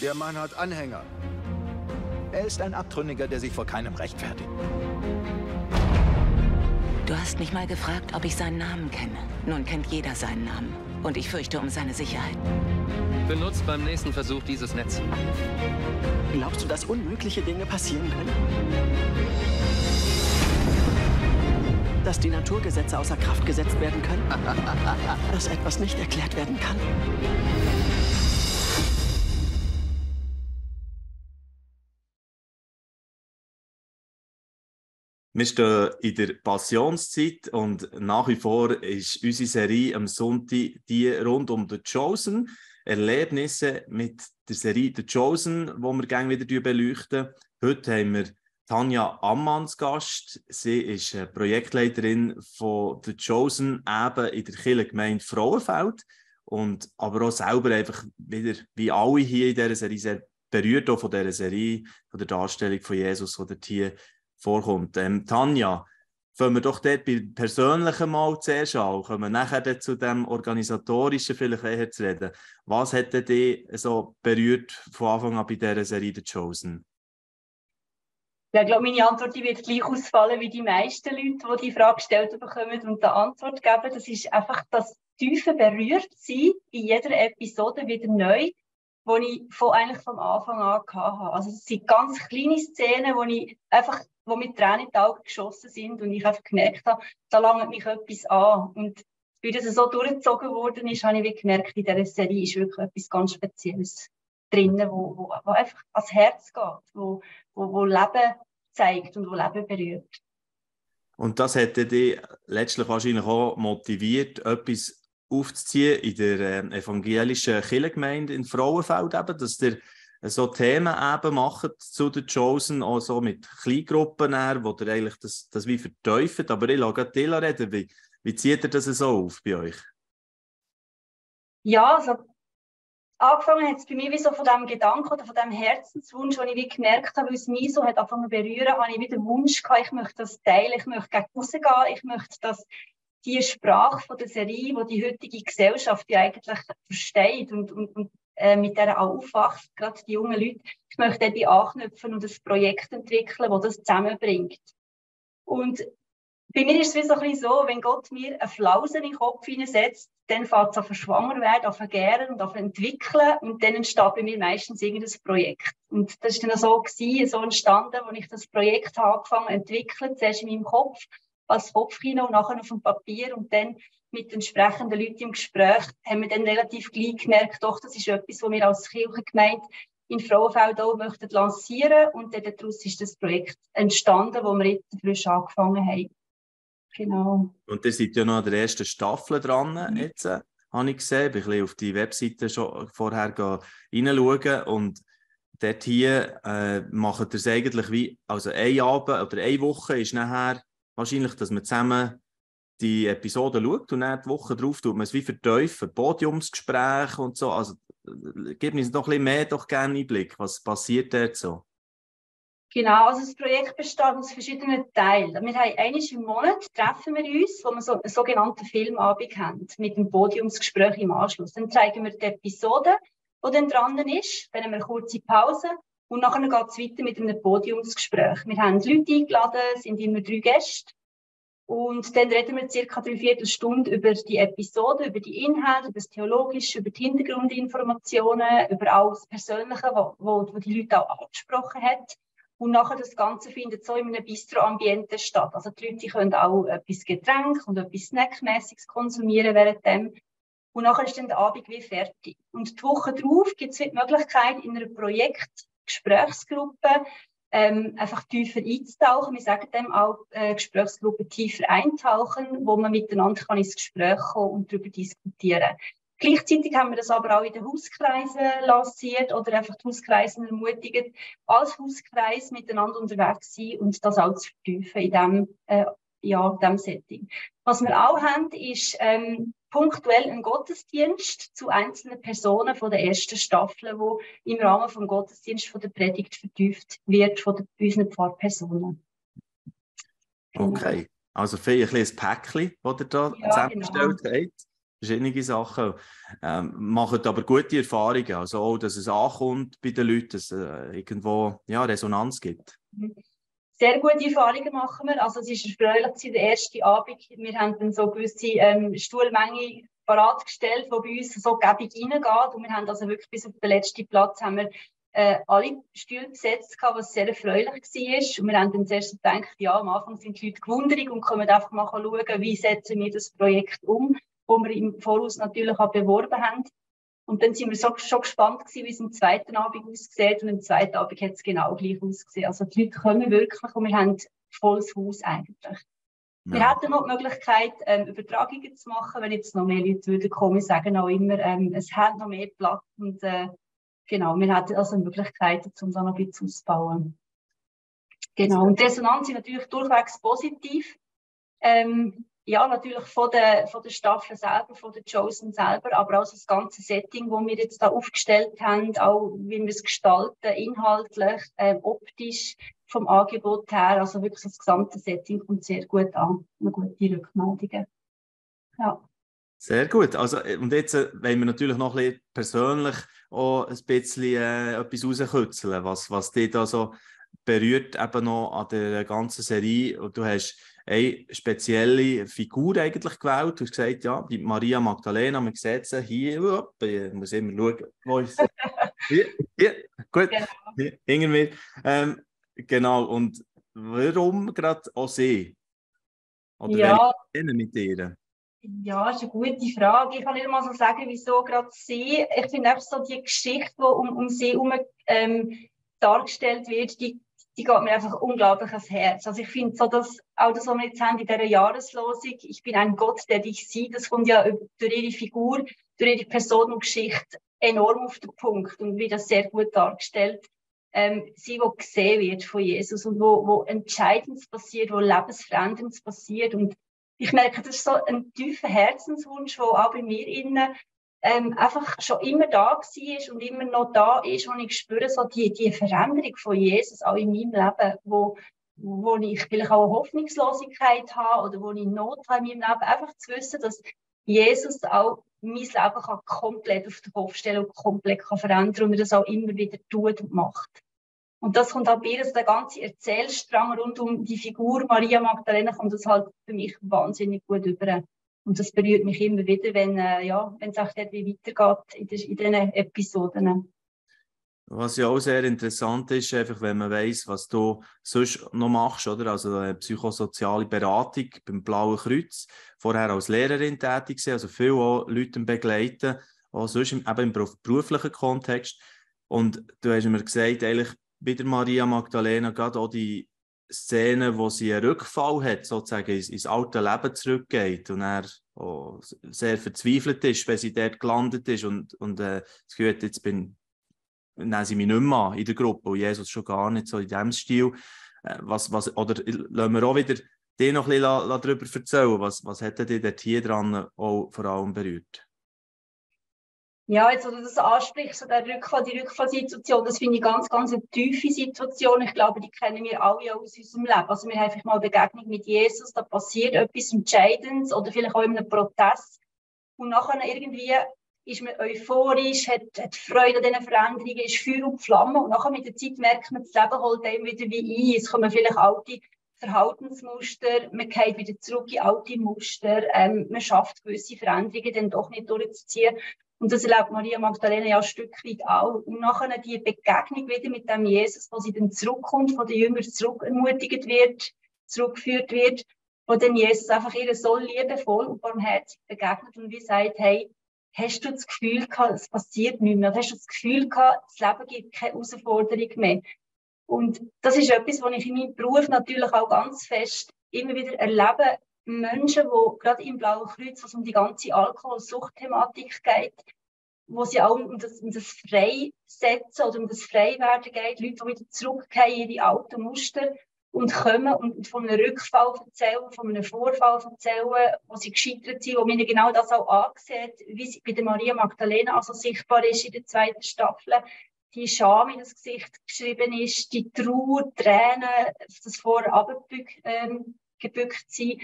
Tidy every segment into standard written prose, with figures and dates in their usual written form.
Der Mann hat Anhänger. Er ist ein Abtrünniger, der sich vor keinem rechtfertigt. Du hast mich mal gefragt, ob ich seinen Namen kenne. Nun kennt jeder seinen Namen. Und ich fürchte um seine Sicherheit. Benutzt beim nächsten Versuch dieses Netz. Glaubst du, dass unmögliche Dinge passieren können? Dass die Naturgesetze außer Kraft gesetzt werden können? Dass etwas nicht erklärt werden kann? Wir stehen in der Passionszeit und nach wie vor ist unsere Serie am Sonntag die rund um The Chosen. Erlebnisse mit der Serie The Chosen, die wir gerne wieder beleuchten. Heute haben wir Tanja Ammann zu Gast. Sie ist Projektleiterin von The Chosen, eben in der Kirchengemeinde Frauenfeld. Und aber auch selber einfach wieder, wie alle hier in dieser Serie, sehr berührt auch von dieser Serie, von der Darstellung von Jesus, die dort hier vorkommt. Tanja, fangen wir doch dort bei Persönlichen mal zuerst an, kommen wir nachher dann zu dem Organisatorischen vielleicht eher zu reden. Was hat dich so berührt von Anfang an bei dieser Serie The Chosen? Ja, ich glaube, meine Antwort die wird gleich ausfallen wie die meisten Leute, die die Frage gestellt bekommen und eine Antwort geben. Das ist einfach das tiefe Berührtsein in jeder Episode wieder neu, wo ich eigentlich vom Anfang an hatte. Also es sind ganz kleine Szenen, wo mir Tränen in die Augen geschossen sind und ich einfach gemerkt habe, da langt mich etwas an. Und wie das so durchgezogen worden ist, habe ich wie gemerkt, in dieser Serie ist wirklich etwas ganz Spezielles drinnen, wo einfach ans Herz geht, wo Leben zeigt und wo Leben berührt. Und das hat dich letztlich wahrscheinlich auch motiviert, etwas aufzuziehen in der evangelischen Kirchengemeinde in Frauenfeld, eben, dass ihr so Themen eben macht zu The Chosen, auch so mit Kleingruppen, wo ihr eigentlich das wie verteufeln. Aber ich lasse dich reden. Wie zieht ihr das so auf bei euch? Ja, also angefangen hat es bei mir wie so von diesem Gedanken oder von diesem Herzenswunsch, den ich wie gemerkt habe, weil es mich so hat angefangen zu berühren, habe ich wieder den Wunsch gehabt, ich möchte das teilen, ich möchte gegen rausgehen, ich möchte, dass die Sprache von der Serie, die die heutige Gesellschaft ja eigentlich versteht und mit der auch aufwacht, gerade die jungen Leute, ich möchte die anknüpfen und ein Projekt entwickeln, das das zusammenbringt. Und bei mir ist es wie so ein bisschen so, wenn Gott mir eine Flause in den Kopf hineinsetzt, dann fängt es an verschwanger werden, an vergären und an entwickeln und dann entsteht bei mir meistens irgendein Projekt. Und das ist dann so entstanden, als ich das Projekt angefangen zu entwickeln, zuerst in meinem Kopf, als Kopfkino und nachher auf dem Papier und dann mit entsprechenden Leuten im Gespräch haben wir dann relativ gleich gemerkt, doch, das ist etwas, was wir als Kirchengemeinde in Frauenfeld auch möchten lancieren und dann daraus ist das Projekt entstanden, wo wir jetzt frisch angefangen haben. Genau. Und ihr seid ja noch an der ersten Staffel dran, jetzt, habe ich gesehen. Ich bin ein bisschen auf die Webseite schon vorher reinschauen und dort hier macht ihr es eigentlich wie, also ein Abend oder eine Woche ist nachher wahrscheinlich, dass man zusammen die Episode schaut und dann die Woche drauf tut man es wie vertiefen, Podiumsgespräche und so. Also gib uns noch ein bisschen mehr doch gerne Einblick, was passiert dort so? Genau, also das Projekt besteht aus verschiedenen Teilen. Wir haben einmal im Monat treffen wir uns, wo wir so einen sogenannten Filmabend haben, mit dem Podiumsgespräch im Anschluss. Dann zeigen wir die Episode, die dann dran ist, dann haben wir eine kurze Pause und nachher geht es weiter mit einem Podiumsgespräch. Wir haben Leute eingeladen, es sind immer 3 Gäste. Und dann reden wir circa 3/4 Stunde über die Episode, über die Inhalte, über das Theologische, über die Hintergrundinformationen, über alles Persönliche, wo die Leute auch angesprochen hat. Und nachher das Ganze findet so in einem Bistro-Ambiente statt. Also die Leute können auch etwas Getränk und etwas Snackmäßiges konsumieren währenddem. Und nachher ist dann der Abend wie fertig. Und die Woche drauf gibt es die Möglichkeit, in einer Projektgesprächsgruppe einfach tiefer einzutauchen. Wir sagen dem auch Gesprächsgruppe tiefer eintauchen, wo man miteinander kann ins Gespräch kommen und darüber diskutieren. Gleichzeitig haben wir das aber auch in den Hauskreisen lanciert oder einfach die Hauskreise ermutigt, als Hauskreis miteinander unterwegs zu sein und das auch zu vertiefen in diesem Setting. Was wir auch haben, ist punktuell ein Gottesdienst zu einzelnen Personen von der ersten Staffel, wo im Rahmen vom Gottesdienst von der Predigt vertieft wird von unseren Pfarrpersonen. Okay, also ein kleines Päckchen, das ihr da zusammengestellt habt. verschiedene Sachen. Machen aber gute Erfahrungen, also auch, dass es ankommt bei den Leuten, dass es irgendwo Resonanz gibt. Sehr gute Erfahrungen machen wir. Also es war erfreulich, der erste Abend. Wir haben dann so gewisse Stuhlmenge parat gestellt, die bei uns so gäbig reingeht. Und wir haben also wirklich bis auf den letzten Platz haben wir, alle Stühle besetzt, was sehr erfreulich war. Und wir haben dann zuerst gedacht, ja, am Anfang sind die Leute gewundert und können einfach mal schauen, wie setzen wir das Projekt um, wo wir im Voraus natürlich auch beworben haben. Und dann sind wir schon gespannt gewesen, wie es im zweiten Abend aussieht. Und im zweiten Abend hat es genau gleich ausgesehen. Also die Leute kommen wirklich und wir haben volles Haus eigentlich. Ja. Wir hätten noch die Möglichkeit, Übertragungen zu machen, wenn jetzt noch mehr Leute würden kommen. Wir sagen auch immer, es hat noch mehr Platz. Und genau, wir hätten also Möglichkeiten, um da noch ein bisschen auszubauen. Genau, und die Resonanz ist natürlich durchwegs positiv. Ja, natürlich von der Staffel selber, von der Chosen selber, aber auch das ganze Setting, das wir jetzt da aufgestellt haben, auch wie wir es gestalten, inhaltlich, optisch, vom Angebot her, also wirklich das gesamte Setting kommt sehr gut an, eine gute Rückmeldungen. Ja. Sehr gut. Also, und jetzt wollen wir natürlich noch ein bisschen persönlich auch ein bisschen etwas rauskitzeln, was dich da so berührt, eben noch an der ganzen Serie. Und du hast eine spezielle Figur eigentlich gewählt. Du hast gesagt, ja, die Maria Magdalena, man sieht sie hier, ich muss immer schauen, wo ist sie? Hier, gut, genau. Hier, hinter mir. Genau, und warum gerade auch sie? Oder ja. welche mit ihr? Ja, das ist eine gute Frage. Ich kann nicht mal so sagen, wieso gerade sie. Ich finde einfach so die Geschichte, die um sie herum dargestellt wird, die geht mir einfach unglaublich ans Herz. Also ich finde so, dass auch das, was wir jetzt haben in dieser Jahreslosung, ich bin ein Gott, der dich sieht, das kommt ja durch ihre Figur, durch ihre Person und Geschichte enorm auf den Punkt und wie das sehr gut dargestellt. Sie, die gesehen wird von Jesus und wo Entscheidendes passiert, wo Lebensveränderndes passiert. Und ich merke, das ist so ein tiefer Herzenswunsch, der auch bei mir innen einfach schon immer da war und immer noch da ist, wo ich spüre, so die Veränderung von Jesus auch in meinem Leben, wo ich vielleicht auch eine Hoffnungslosigkeit habe oder wo ich Not habe in meinem Leben, einfach zu wissen, dass Jesus auch mein Leben kann komplett auf den Kopf stellen und komplett kann verändern und er das auch immer wieder tut und macht. Und das kommt auch bei ihr, also der ganze Erzählstrang rund um die Figur Maria Magdalena kommt das halt für mich wahnsinnig gut über. Und das berührt mich immer wieder, wenn es auch dort wie weitergeht in diesen Episoden. Was ja auch sehr interessant ist, einfach wenn man weiss, was du sonst noch machst, oder? Also eine psychosoziale Beratung beim Blauen Kreuz, vorher als Lehrerin tätig gewesen, also viel auch Leute begleiten, auch sonst eben im beruflichen Kontext. Und du hast mir gesagt, eigentlich bei der Maria Magdalena gerade auch die Szene, wo sie einen Rückfall hat, sozusagen ins alte Leben zurückgeht und er auch sehr verzweifelt ist, wenn sie dort gelandet ist und das Gefühl hat, jetzt nehmen sie mich nicht mehr an in der Gruppe und Jesus schon gar nicht so in diesem Stil. Oder lassen wir auch wieder dir noch ein bisschen darüber erzählen, was hat dich dort hier dran auch vor allem berührt? Ja, jetzt, wo du das ansprichst, so die Rückfallsituation, das finde ich ganz, ganz eine tiefe Situation. Ich glaube, die kennen wir alle aus unserem Leben. Also wir haben einfach mal eine Begegnung mit Jesus, da passiert etwas Entscheidendes oder vielleicht auch in einem Protest. Und nachher irgendwie ist man euphorisch, hat Freude an diesen Veränderungen, ist Feuer und Flamme. Und nachher mit der Zeit merkt man, das Leben holt einem wieder wie ein. Es kommen vielleicht alte Verhaltensmuster, man geht wieder zurück in alte Muster, man schafft gewisse Veränderungen dann doch nicht durchzuziehen. Und das erlebt Maria Magdalena ja ein Stück weit auch. Und nachher die Begegnung wieder mit dem Jesus, wo sie dann zurückkommt, von den Jüngern zurück ermutigt wird, zurückgeführt wird, wo dann Jesus einfach ihr so liebevoll und barmherzig begegnet und wie sagt, hey, hast du das Gefühl gehabt, es passiert nichts mehr? Hast du das Gefühl gehabt, das Leben gibt keine Herausforderung mehr? Und das ist etwas, was ich in meinem Beruf natürlich auch ganz fest immer wieder erlebe. Menschen, die gerade im Blauen Kreuz, was um die ganze Alkoholsuchtthematik geht, wo es ja auch um das Freisetzen oder um das Freiwerden geht, Leute, die wieder zurückkehren in die alten Muster und kommen und von einem Rückfall erzählen, von einem Vorfall erzählen, wo sie gescheitert sind, wo mir genau das auch angesehen, wie sie bei der Maria Magdalena also sichtbar ist in der zweiten Staffel, die Scham in das Gesicht geschrieben ist, die Trauer, Tränen, das vorher gebückt sein.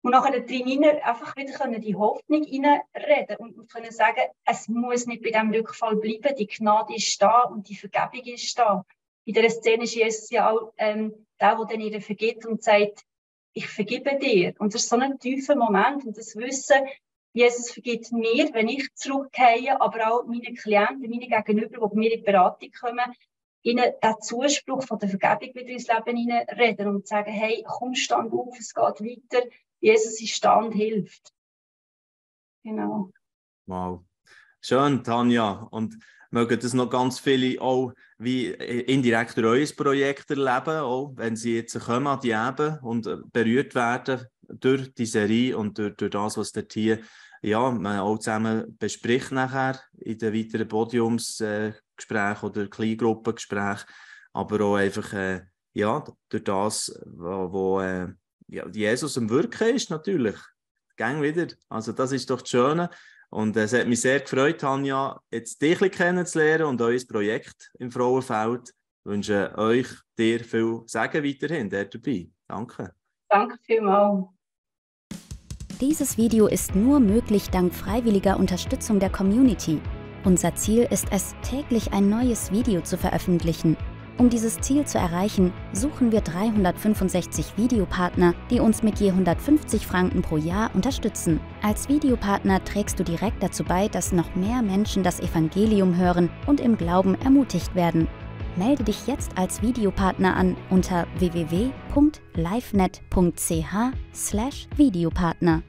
Und nachher drin einfach wieder die Hoffnung reinreden und können sagen, es muss nicht bei diesem Rückfall bleiben, die Gnade ist da und die Vergebung ist da. In dieser Szene ist Jesus ja auch der dann ihr vergibt und sagt, ich vergebe dir. Und das ist so ein tiefer Moment und das Wissen, Jesus vergibt mir, wenn ich zurückgehe, aber auch meinen Klienten, meine Gegenüber, die bei mir in die Beratung kommen, ihnen den Zuspruch von der Vergebung wieder ins Leben hineinreden und sagen, hey, komm, stand auf, es geht weiter. Jesus ist da und hilft. Genau. Wow. Schön, Tanja. Und mögen das noch ganz viele auch wie indirekt durch euer Projekt erleben, auch wenn sie jetzt kommen an die Eben und berührt werden durch die Serie und durch das, was dort hier man auch zusammen bespricht nachher in den weiteren Podiumsgesprächen oder Kleingruppengesprächen, aber auch einfach durch das, wo Jesus am Wirken ist, natürlich. Gang wieder. Also das ist doch das Schöne. Und es hat mich sehr gefreut, Tanja, jetzt dich kennenzulernen und euer Projekt im Frauenfeld. Ich wünsche dir viel Segen weiterhin dabei. Danke. Danke vielmals. Dieses Video ist nur möglich dank freiwilliger Unterstützung der Community. Unser Ziel ist es, täglich ein neues Video zu veröffentlichen. Um dieses Ziel zu erreichen, suchen wir 365 Videopartner, die uns mit je 150 Franken pro Jahr unterstützen. Als Videopartner trägst du direkt dazu bei, dass noch mehr Menschen das Evangelium hören und im Glauben ermutigt werden. Melde dich jetzt als Videopartner an unter www.livenet.ch/Videopartner.